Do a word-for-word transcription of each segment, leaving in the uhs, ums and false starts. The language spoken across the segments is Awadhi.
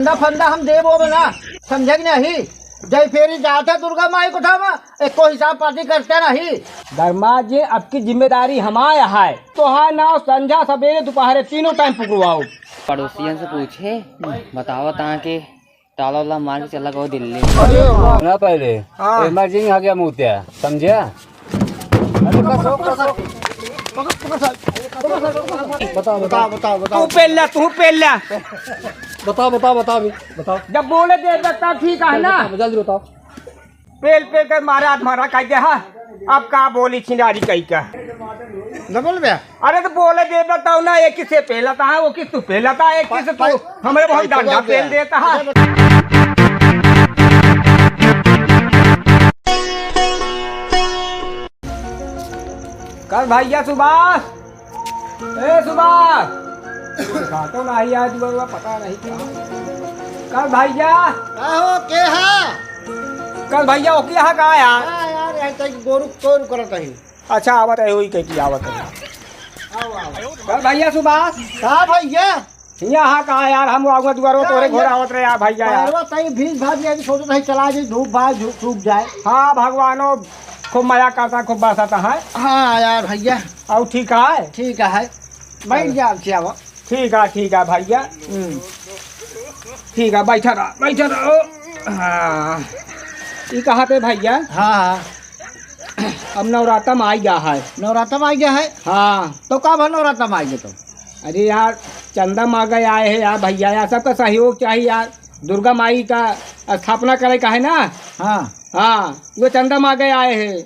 चंदा फंदा हम देबो ना, समझे कि नहीं? जय फेरी जात है दुर्गा माई को था, एको हिसाब पाती करते नहीं। धर्मा जी, अब की जिम्मेदारी हमार है। तोहार नाव संझा, सबेरे, दोपहरे, तीनों टाइम पुकरवाओ। पड़ोसियन से पूछे, बताओ तहाँ के ताला वाला मार के चला गयो दिल्ली। अरे वाह। ना पहले हाँ। इमरजेंसी आ गया मुत्या, समझा? बताओ, बताओ, बताओ, बताओ। तू पेल ला, तू पेल ला। बताओ, बताओ, बताओ अभी, बताओ। जब बोले दे दे, तब ठीक है ना? बताओ, जल्दी बताओ। पेल, पेल के मारा, मारा कह दे, हाँ। अब का बोली छिनारी कही का? न बोल बे। अरे तो बोले दे बताओ ना, एक किसे पेला था, वो किस तू पेला था, एक किस तू भाई, हमरे बहुत भाई, डंडा चला पेल गया। देता है। कल भैया सुभाष, ए सुभाष, का तो नहीं आज बउआ, पता नहीं क्या। कल भैया, का हो, के हा? कल भैया, ओके यहाँ का यार? हाँ यार, यहाँ तक गोरू तोरू करत है। अच्छा, आवत है, वही कह के आवत है। आओ, आओ। कल भैया सुभाष। का भैया? यहाँ का यार, हम आऊँगा दुआरो, का तोरे घर यार? आवत रहे यार भैया यार। पैरवा तई भीज भाज गया कि सोचत है चला जाए, धूप भाज धूप सूख जाए। हाँ, भगवानो खूब मया करता, खूब बरसाता है। हाँ यार भैया। और ठीक है? ठीक है, बैठ जा, अब से आवा। ठीक है, ठीक है भैया। हम्म। ठीक है, बैठा रहा, बैठा रहो। हाँ। ई कहा थे भैया? हाँ, हाँ। अब नवराता में आ गया है। नवराता में आ गया है? हाँ। तो का भा नवराता में आ गया तो? अरे यार, चंदा मांगे आए हैं यार भैया, यार सबका सहयोग चाहिए यार। दुर्गा माई का स्थापना करे का है ना? हाँ। हाँ, वो चंदा मांगे आए हैं।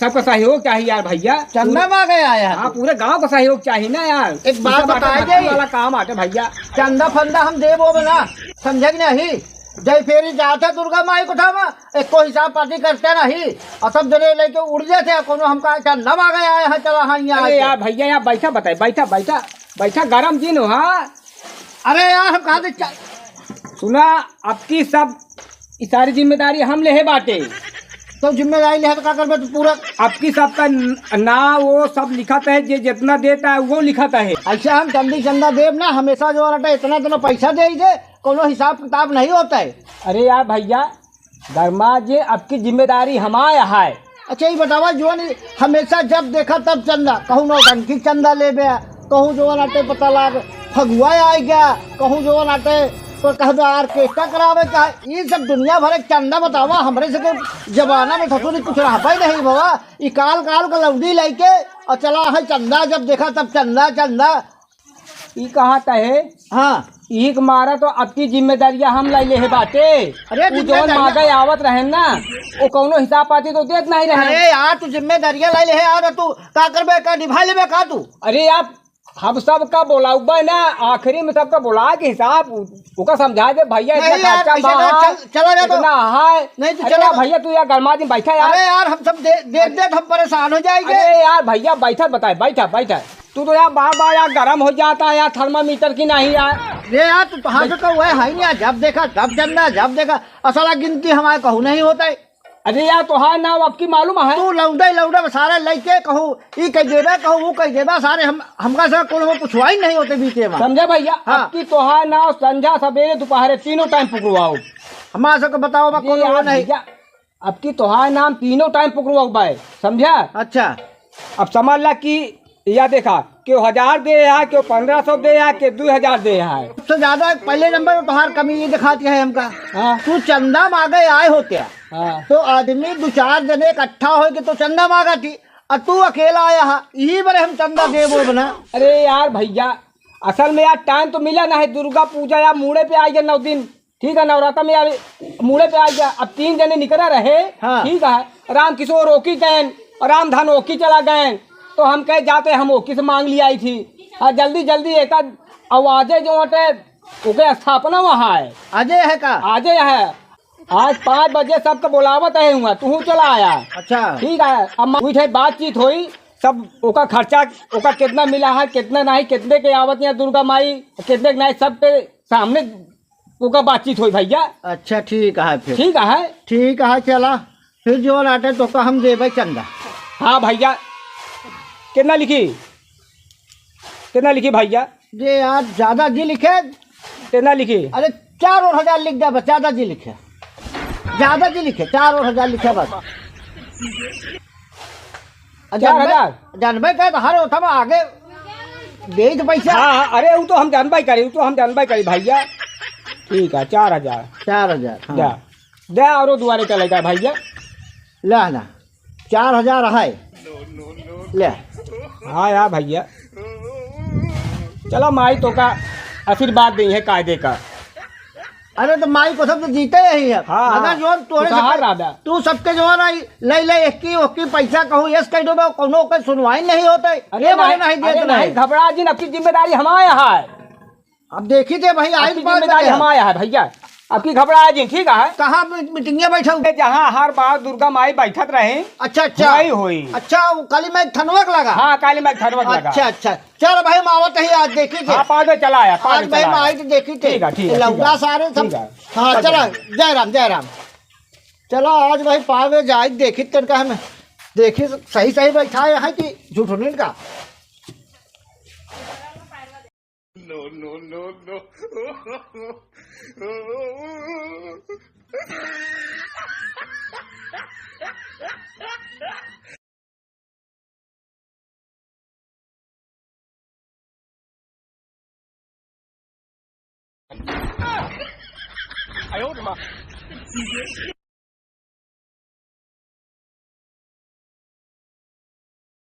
सबका सहयोग चाहिए यार भैया। चंदा मांगे आए हैं? हाँ, पूरे गांव का सहयोग चाहिए ना यार। एक बात बताए जाए। वाला काम आटे भैया। चंदा फंदा हम देबो ना, समझे कि नहीं? जय फेरी जात है दुर्गा माई को ठामा, एको हिसाब पाती करते नहीं। और सब जने लेके उड़ जाते हैं, कोनो हमका चंदा मांगे आए हैं, चला हाँ यहाँ अरे आके। यार भैया, यहाँ बैठा बताए, बैठा, बैठा, बैठा, गरम दिन हो, हाँ। अरे यार, हम कहाँ से चल- सुना, अब की सब, ई सारी जिम्मेदारी हम लेहे बाटे। तो जिम्मेदारी लेहे तो का करबे तू पूरा? अब की सबका न-, ना वो सब लिखत है, जे जितना देता है, वो लिखत है। ऐसे हम जल्दी चंदा देब ना, हमेशा जो रहता है, इतना, इतना पैसा दे ही दे, कोनो हिसाब किताब नहीं होता है। अरे यार भैया, धर्मा जी, अब की जिम्मेदारी हमार है। अच्छा, ई बतावा, जौन हमेशा जब देखा तब चंदा, कहूँ नौटंकी चंदा लेबे, कहूँ जौन आटे पता लाग फगुआ आइ गया, कहूँ जौन आटे तो कह दो orchestra करावे का, ई सब दुनिया भर के चंदा बतावा, हमरे से के जमाना में ससुरी कुछ रहबे नहीं बाबा। ई काल काल का लौंडी लइके और चला है चंदा, जब देखा तब चंदा, चंदा। ई कहा तहे? हाँ। ई के मारा तो अब की जिम्मेदारियां हम लाई लेहे बाटे। अरे उ जौन जिम्मेदारियां मांगे आवत रहे ना, वो कौनो हिसाब पाती तो देत नहीं रहे। अरे यार, तू जिम्मेदारियां लाई लेहे यार, तू का करबे, का निभा लेबे का तू? अरे यार, हम सबका बोलाउबे ना, आखिरी में सबका बोला के हिसाब उ-, ओका समझा दे भैया, इतना नहीं यार, खर्चा ऐसे बा, ना, चल, चला जा तो। इतना है। नहीं तो अरे चला यार तो। भैया, तू यार गरमा दिन बैठा यार। अरे यार, हम सब दे-, देख देख हम परेशान हो जाएंगे। अरे यार भैया, बैठा बताए, बैठा, बैठा। तू तो यार बार बार यार गरम हो जाता है यार, thermometer की नहीं यार। अरे यार, तू तो हाथ का वह है नहीं यार, जब देखा तब चंदा, जब देखा। असला गिनती हमारे कहूँ नहीं होता है। अरे यार, तोहार नाम अब की मालूम है? तू लौंडे लौंडे में सारे लइके कहूँ, ई कह देबा, कहूँ वो कह देबा, सारे हम, हमका से कोनो में पुछवाई नहीं होते बीचे में। समझा भैया? हाँ। अब की तोहार नाम संझा, सबेरे, दोपहरे तीनों टाइम पुकरवाओ। हमारे सबके बताओ बा, अरे कोनो यार वो नहीं। भैया, अब की तोहार नाम तीनों टाइम पुकरवाओ बाय, समझा? अच्छा। अब समझ ला कि या देखा, केहू हजार दे है, केहू पन्द्रह सौ दे है, केहू दू हजार दे है। सबसे ज्यादा पहले नंबर पे तोहार कमी ये दिखाती है हमका। हाँ। तू चंदा मांगे आए होते हैं, हाँ। तो आदमी दो चार जने इकट्ठा होके तो चंदा मांगा थी, और तू अकेला आया है, यही बरे हम चंदा देबो बना। अरे यार भैया, असल में यार टाइम तो मिला ना है, दुर्गा पूजा या मूड़े पे आई गया नौ दिन, ठीक है, नवरात्र में यार मूड़े पे आई गया, अब तीन जने निकरा रहे, हाँ। ठीक है, राम किशोर ओकी गए और राम धन ओकी चला गए, तो हम कहे जाते हम ओकी से मांग लिया आई थी, और जल्दी जल्दी एक आध आवाजे जो हटे ओके स्थापना वहाँ है। अजय है का? अजय है। आज पाँच बजे सबके बुलावत है हुआ, तू चला आया। अच्छा। ठीक है, अब मैं उठे बातचीत होई, सब ओका खर्चा, ओका कितना मिला है, कितना नहीं, कितने के आवत है दुर्गा माई, कितने के नहीं, सबके सामने ओका बातचीत होई भैया। अच्छा, ठीक है फिर। ठीक है। ठीक है, चला। फिर जो लाटे तो का हम देबे चंदा। हाँ भैया, कितना लिखी? कितना लिखी भैया? जे यार, ज्यादा जी लिखे, कितना लिखी? अरे, चार और हजार लिख दे बस, ज्यादा जी लिखे, ज्यादा जी लिखे, चार और हजार लिखे बस। चार हजार? जानबे करे तो हर ओथम आगे दे दे पैसा। हाँ, हाँ, अरे, वो तो हम जानबे करी, वो तो हम जानबे करी भैया। ठीक है, चार हजार। चार हजार, हाँ। दे, दे, औरो दुआरे चलेगा भैया। ले ना, चार हजार है, ले। हाँ यार भैया, चलो, माई तोका आशीर्वाद देइहैं कायदे का। अरे तो माई कसम तो जीते यही है। हाँ, मगर हाँ। जौन तोरे खुशहाल सबके, रह बे। तू सबके जौन आई, लइ लइ एक्की ओक्की पैसा कहूँ, यस कह दो बे, कौनो के सुनवाई नहीं होते। अरे ये बहाना नहीं, नहीं देते अरे नहीं, नहीं। घबरा जिन, आपकी जिम्मेदारी हमारे यहाँ है। अब देखी थे भाई, आई आपकी बात जिम्मेदारी है। हमारे यहाँ है भैया, आपकी घबरा जिन, ठीक है। कहाँ मी-, मीटिंग में बैठा हूँ? जहाँ हर बार दुर्गा माई बैठत रहे, अच्छा, अच्छा। वही हुई। अच्छा, वो काली माई थनवक लगा? हाँ, काली माई थनवक लगा। अच्छा, अच्छा। चल भाई, हम आवत ही आज देखी थे। हाँ, पाँच बजे चला आया, पाँच आज बजे भाई चला हम आया। आई तो देखी थे। ठीक है, ठीक है, लौटा ठीक है। सारे सब। ठीक है। हाँ, चल चला, चला। जय राम, जय राम। चला, आज भाई पाँच बजे जाए देखी तनका हम देखी सही, सही बैठा है कि झूठ नहीं का। No, no, no, no।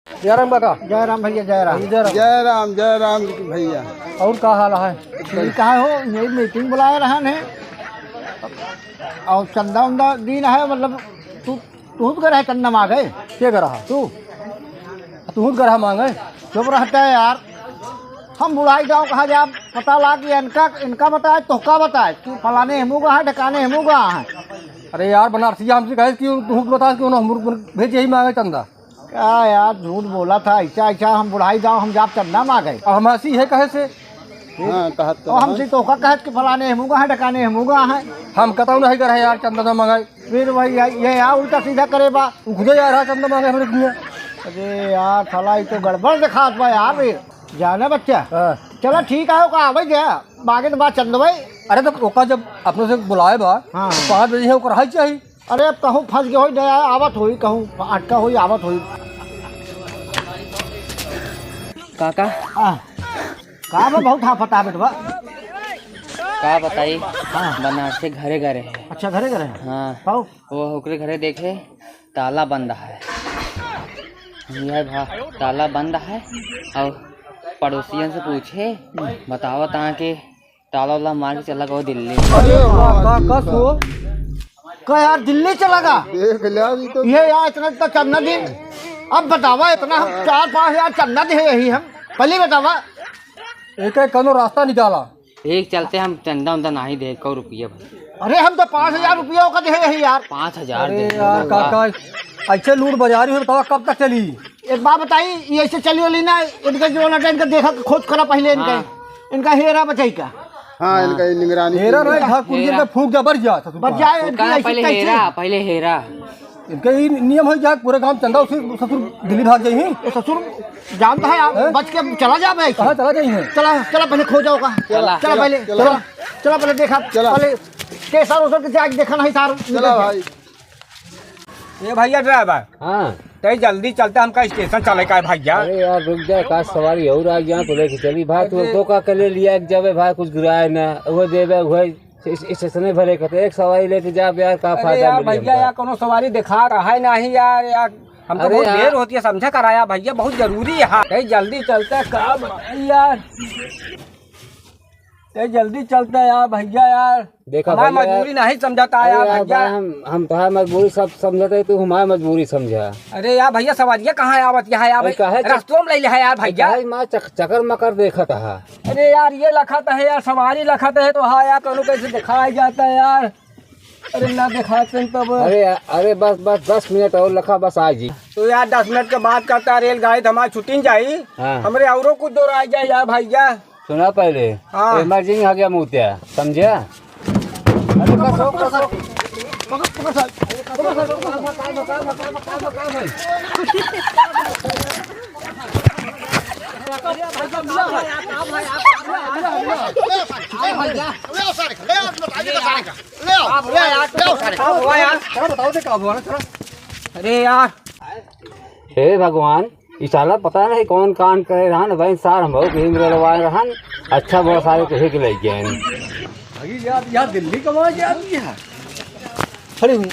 जय राम काका। जय राम भैया, जय राम। जय राम। जय राम, जय राम भैया। और का हाल है? ठीक है हो, ये मीटिंग बुलाए रहन है और चंदा उंदा दिन है, मतलब तू, तू तो रहे चंदा मांगे। के कर रहा? तू। तू तो कर रहा मांगे। चुप रहता है यार, हम बुढ़ाई गाँव कहाँ जाब, पता लाग कि इनका, इनका बताए, तोहका बताए कि फलाने हमू का है, ढकाने हमू का है। अरे यार, बनारसिया हमसे कहे कि तू बता कि उन्होंने हमू भेज यही मांगे चंदा। का यार, झूठ बोला था, ऐसा, ऐसा हम बुढ़ाई जाओ, हम जाब चंदा मांगे। अब हम हंसी है कहे से? हाँ, कहत तो और हमसे तो का कहत कि फलाने हमू का है, ढकाने हमू का है। हम कतौ नहीं करे यार, चंदा ना मांगे। फिर वही है, ये यार उल्टा सीधा करे बा। उ खुदे यार, हाँ, चंदा मांगे हमरे किया। अरे यार, साला, ये तो गड़बड़ दिखात बा यार, ये जाने बच्चा। हाँ। चला ठीक है, का आवे गया, मांगे तो बात चंद भाई। अरे तो ओका जब अपने से बुलाए बा, हाँ। पाँच बजे है, ओकर हाई चाहिए। अरे, अब कहूँ फंस गए होई, दया आवत होई, कहूँ अटका होई, आवत होई। काका। हाँ। का बा, बहुत हाँ पता बेटवा। का बताई? हाँ। बनारस से घरे गए रहे। अच्छा, घरे गए रहे? हाँ। कहो। वो ओकरे घरे देखे, ताला बंद है। यह भा, ताला बंद है। और पड़ोसियन से पूछे, बताओ तहाँ के ताला वाला मार के चला गवा दिल्ली। अरे वाह, का, का सो? का यार, दिल्ली चला गा? देख लिया अभी तो। ये यार, इतना तो चंदा दिन। अब बतावा, इतना हम चार पाँच हजार चंदा दे यही हम। पहले बतावा। एक, एक कौनो रास्ता निकाला। एक चलते हम चंदा उंदा नहीं दे, कौ रुपया भाई। अरे, हम तो पाँच हजार रुपया का दे यही यार। पाँच हजार अरे दे यार, दे। का, का, ऐसे लूट बाजारी हो, बतावा कब तक चली? एक बात बताई, ये ऐसे चली वाली ना, इनके जो ना इनका देखा, खोज करा पहले इनका, हाँ। इनका हेरा बचाई का। हाँ, हाँ। इनका ये निगरानी हेरा की। नहीं, घर कुर्सी हेरा। इनका फूक जा, बढ़ जा, ससुर बच का। जाए, वो इनकी कहा ऐसी पहले कैसे? हेरा, पहले हेरा। इनका ये नियम हो जाए, पूरे गांव चंदा उसी ससुर दिल्ली भाग जाई ही। ये ससुर जानता है आप, हैं? बच के चला जा भाई। कहाँ चला जाई है? चला, चला पहले खो जाओ का। चला। चला पहले, चला। चला, चला पहले देखा, चला। पहले के सार उधर के जाके देखा नहीं सार। चला भाई। ए भैया ड्राइवर, हाँ। तै जल्दी चलते, हमका स्टेशन चले का है भैया। अरे यार रुक जा, का सवारी और आ गया तो लेके चली भाई। तू अरे। तो का के ले लिया एक जबे भाई, कुछ गिराए ना, वो देबे, वो इस-, स्टेशने भरे कहते एक सवारी लेके जा यार, का अरे फायदा यार मिली भैया हमका? यार, कोनो सवारी देखा रहा है नहीं यार, यार हमको अरे बहुत यार। देर होती है, समझा कराया भैया, बहुत जरूरी है। तै जल्दी चलते का यार। ए, जल्दी चलते यार भैया यार। देखा हमार भैया यार। मजबूरी नहीं समझता अरे यार यार, भैया। भाई, हम, हम तोहार मजबूरी सब समझते, तू हमार मजबूरी समझा। अरे यार भैया, सवारियाँ कहाँ आवत यहाँ यार अरे भाई? काहे चक-, रस्तों में ले ले है यार अरे भैया। काहे माँ चक-, चकर मकर देखत हा? अरे यार, ये लखत है यार, सवारी लखत है तो हाँ यार, तोनू कैसे दिखाई जाता है यार? अरे ना दिखाते हैं तब। अरे, अरे बस, बस दस मिनट और लखा, बस आ जी। तो यार दस मिनट के बाद करता रेलगाड़ी तो हमारी छुट्टी नहीं जाई। हाँ। हमरे औरों कुछ दौर आ जाए यार भैया। सुना पहले, हाँ। Emergency आ गया मुत्या, समझा? अरे बस हो, बस हो। ले आओ सारे का, ले आओ, बताइए तो सारे का। ले आओ, ले आओ, ले आओ सारे का। का हुआ यार? चलो बताओ तो का हुआ ना, चलो। अरे यार। हे भगवान, ई साला पता नहीं कौन कांड करे रहन, वही सार हम बहुत भीम लड़वाए रहन। अच्छा बुरा सारे को हिक ले गए। भागी यार, यार दिल्ली कमाए जा रही है। खड़ी हुई।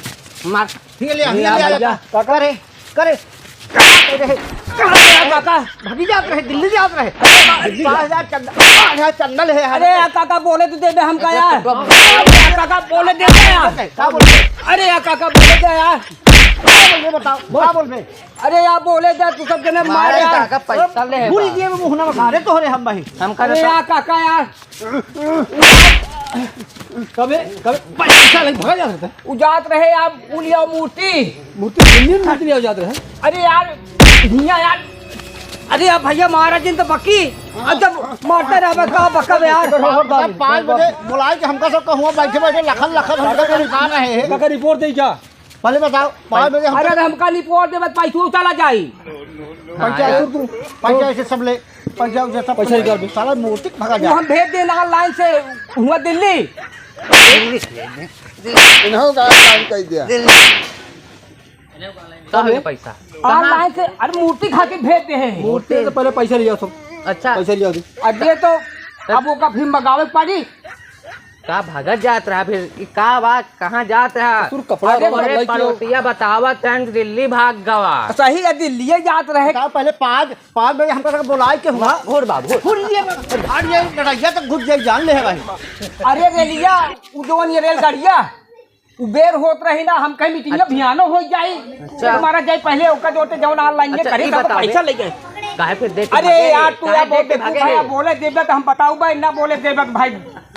मार। हिया ले, हिया ले, भैया। काका रे, करे। काका रे, काका, भागी जात रहे, दिल्ली जात रहे। दिल्ली पाँच हजार चंदा, पाँच हजार चंदा ले है। अरे यार काका, बोले तो दे दे हमका यार। अरे यार काका, बोले दे दे यार। का बोले? अरे यार काका, बोले दे यार। का बोल बे, बताओ, का बोल बे? अरे यार, बोले दे, तू सब जने मारे मारे यार। काका, पैसा ले भूल बा। गए, मुँह ना मारे तोहरे हम भाई। हमका अरे तो यार काका यार, कबे, कबे पैसा लग भगा जा सकता है। उ जात रहे यार, उ लिया मूर्ति। मूर्ति दिल्ली में मूर्ति लिया जात रहे। अरे यार, हिया यार। अरे यार भैया, महाराज जी तो बकी। अब जब मारते रहे, का बकब यार। अब पाँच बजे बुलाए के हमका सब कहूँ बैठे बैठे लखन लखन हमका कहीं खा रहे हैं। काका रिपोर्ट दे जा। पहले बताओ, पाँच बजे हम अरे, हमका रिपोर्ट देबे, पैसो चला जाई। पंचायत, तू, पंचायत से सब ले, पंचायत से सब पैसा निकाल दे। साला मूर्ति भगा तू जा। हम भेज दे ना लाइन से हुआ दिल्ली। इन्हों का काम कर दिया। दिल्ली। कहाँ है पैसा? ऑनलाइन से, अरे मूर्ति खातिर भेज दे हैं। मूर्ति से पहले पैसा लिया सब। अच्छा। पैसा लिया दे। अरे तो अब ओका फिर मंगावे के पड़ी। का भागत जात रहा फिर? ई का बा? कहाँ जात रहा? ससुर कपड़ा अरे, रहा, अरे, लड़की पड़ोसिया बतावत हैं, दिल्ली भाग गवा। सही है, दिल्ली जात रहे। का पहले पाँच, पाँच बजे हमका सबके बुलाए के हुआ। घोर बा, घोर। घुर लिए, घाट ये लड़ाइया तक घुस जाए, जान ले है भाई। अरे रेलिया, उ जवन ये रेलगाड़िया, उ बेर होत रही ना, हम कहीं मीटिंग में अच्छा। भियानो हो जाई। अच्छा। हमारा जाए पहले ओका जोते जवन ऑनलाइन में अच्छा, करे, ई तब बताओ पैसा बे। ले गए। काहे फिर देते अरे भागे? यार, तू काहे यार बोल देते दे, तू भागे भाई, है? बोले देबे तो हम बताऊ भाई, ना बोले देबे तो भाई,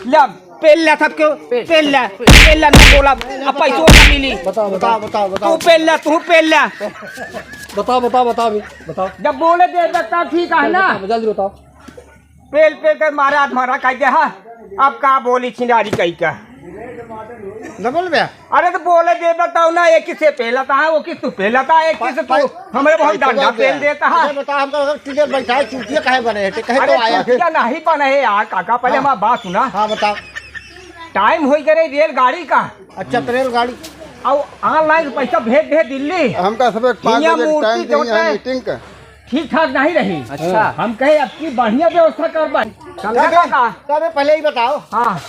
ले, पेल ला सबके, पेल। पेल ला, पेल ला, ना बोला, अब पैसो ना मिली। बताओ, बताओ, बताओ, बताओ। तू पेल ला, तू पेल ला। बताओ, बताओ, बताओ अभी, बताओ। जब बोले देबे तब ठीक है ना? बताओ, जल्दी बताओ। पेल, पेल कर मारा, हाथ मारा, कह दे, हाँ। अब का बोली छिनारी कही का? न बोल बे। अरे तो बोले दे बताओ ना, एक किसे पेला था, वो किस तू पेला था, एक किस तू भाई, हमरे बहुत भाई, डंडा तो पेल देता है। अच्छा बता, हमका अगर टिकट बैठा है, चूतिया काहे बने है? कहे अरे तो आया। चूतिया नहीं बने है यार, काका, पहले हाँ। हमारी बात सुना। हाँ, बताओ। टाइम हो गया रे रेलगाड़ी का। अच्छा, तो रेलगाड़ी। और ऑनलाइन पैसा भेज दे दिल्ली। हमका सब एक पाँच हियाँ बजे मूर्ति टाइम चाहिए, जोटे। मीटिंग का। ठीक ठाक नहीं रही। अच्छा। हम कहे, अब की बढ़िया व्यवस्था करबा। समझा तबे, काका? तबे पहले ही बताओ। हाँ।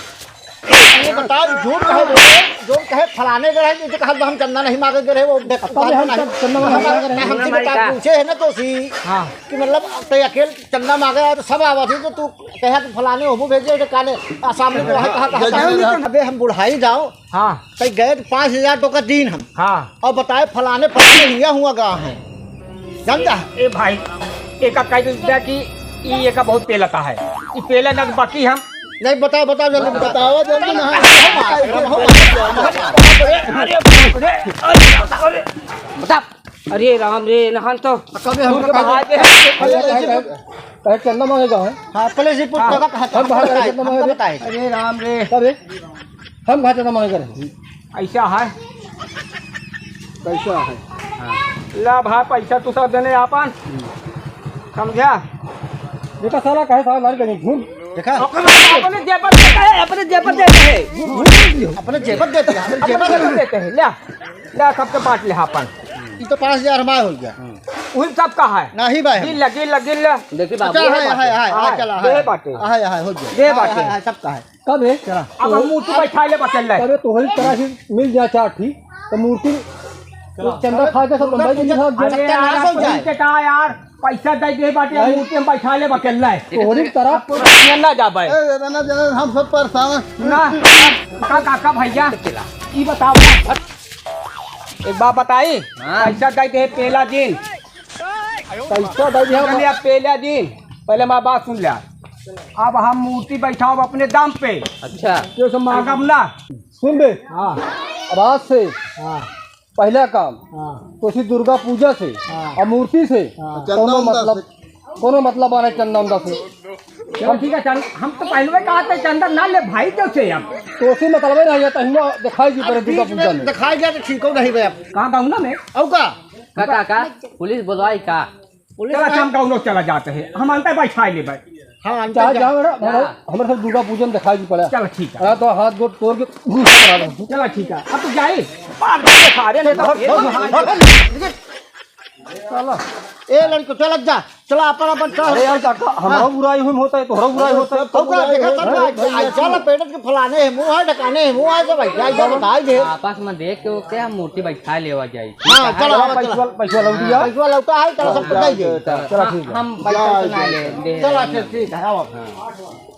ये बताओ, झूठ कहे बोले, जो कहे फलाने के रहे, जो कहा हम चंदा नहीं मांगे के रहे, वो देख, तबे हम नहीं। चंदा मांगे के रहे। हमसे हमारी बता, का? पूछे है ना तो सी हाँ। कि मतलब, तो अकेल चंदा मांगे तो सब आवा थी, तो तू कहे कि फलाने होबो भेजे, तो काले आसाम में तो वहाँ कहा, कहा, जल्दी कहा। जल्दी। अबे हम बुढ़ाई जाओ, हाँ। कहीं गए तो पाँच हजार टका दीन हम। हाँ। और बताए फलाने फलाने हिया हुआ गा है। जानता है? ए भाई, एका कह दे कि ई एका बहुत पेलता है। ई पेला ना बाकी हम नहीं, बताओ, बताओ जल्दी, बताओ जल्दी ना। अरे बाप रे, अरे बाप रे। बता। अरे राम रे, नहान तो कभी हम उनके कहा दे। कहे चंदा मांगेगा, हैं? हाँ, पुलिस रिपोर्ट हाँ। करा, कहा हम बाहर बताए, चंदा हमको मांगे। बताए। अरे राम रे। कभी हम कहा चंदा मांगे करे। ऐसा है। कैसा है? हाँ। ला भाई, पैसा तू सब देने आपन। समझा? देखा साला कहे साला नारी कहीं घूम। देखा? अपने जेब पर देता है, अपने जेब पर देता है। अपने जेब पर देता है, अपने जेब पर देता है। ला, ला सबके बांट ले आपन। ई तो पाँच हजार हमार हो गया। वही सबका है। नहीं भाई। गिन ले, गिन ले, गिन ले। देखी बाबू। अच्छा, है, है, है, है, हाँ, चला, दे है। बाटे। है, है, हो गया। दे है, बाटे। है, है, सबका है। कब है? चला। अब हम मूर्ति बैठा ले बचल रहे। अरे तोहरी तरह से मिल जाए चार ठीक, तो मूर्ति चला। चंदा खा के सब बंदा जी भाग गए। अरे यार, सत्यानाश हो जाए। के का यार, पैसा दे दे बाटे, नहीं। मूर्ति हम बैठा ले बचल रहे। तोहरी तरह अब तो ना जाबे। ए, ना जाबे, हम सब परेशान हैं। ना, का काका भैया, ई बताओ। एक बात बताई, हाँ। पैसा दे दे पहला दिन। पैसा दे दिया। चलिए, आप पहला दिन, पहले हमारी बात सुन लिया। अब हम मूर्ति बैठाओ अपने दाम पे। अच्छा। क्यों से मांगब ना? सुन बे। हाँ। अब आज से हाँ। पहला काम, हाँ। तो इसी दुर्गा पूजा से हाँ। और मूर्ति से हाँ। कोनो चंदा उंदा मतलब, से। कोनो मतलब आ रहा है चंदा उंदा से। चलो ठीक है, चल, हम तो पहले कहा था चंदा ना ले भाई, तो से अब। तो उसी मतलब है ना, ये तो हिंदू दिखाई दी अब पड़े दुर्गा बीच में पूजा में। दिखाई दिया तो ठीक हो नहीं बे अब। कहाँ गाँव ना में? औ का? का, का, का? पुलिस बुलवाई का? पुलिस चला, वाला चमकाऊ लोग चला जाते हैं, हम अंदर बैठा ले भाई। हाँ, अंदर चाहे जा। जाओ ना, हमारे, हमारे साथ दुर्गा पूजन दिखाई भी पड़ा। चला, ठीक है। हाँ, तो हाथ गोड़ तोड़ के घूस करा दो। चला, ठीक है, अब तो जाए। मार दे सारे ने तो। हट, हट, हट, हट। चला। ए लड़को, चल जा, चला अपन, अपन, चल। अरे यार काका, हमारा हाँ। बुराई हुई होता है, तोहरा बुराई होता है। तो का देखा, सब भाई, भाई, भाई, चल, पेटत के फलाने है, मुंह है, ढकाने है, मुंह है, सब भाई, क्या, क्या बताई दे। आपस में देख के ओके हम मूर्ति बैठा लेवा जाई। हाँ, चला, हाँ, चला। पैसवा, पैसवा लौटिया। पैसवा लौटा है, चला, सब बताई दे। चला, ठीक है। हम पैसा सुना ले, दे चला, दे। ठीक, ठीक है, आओ। हाँ।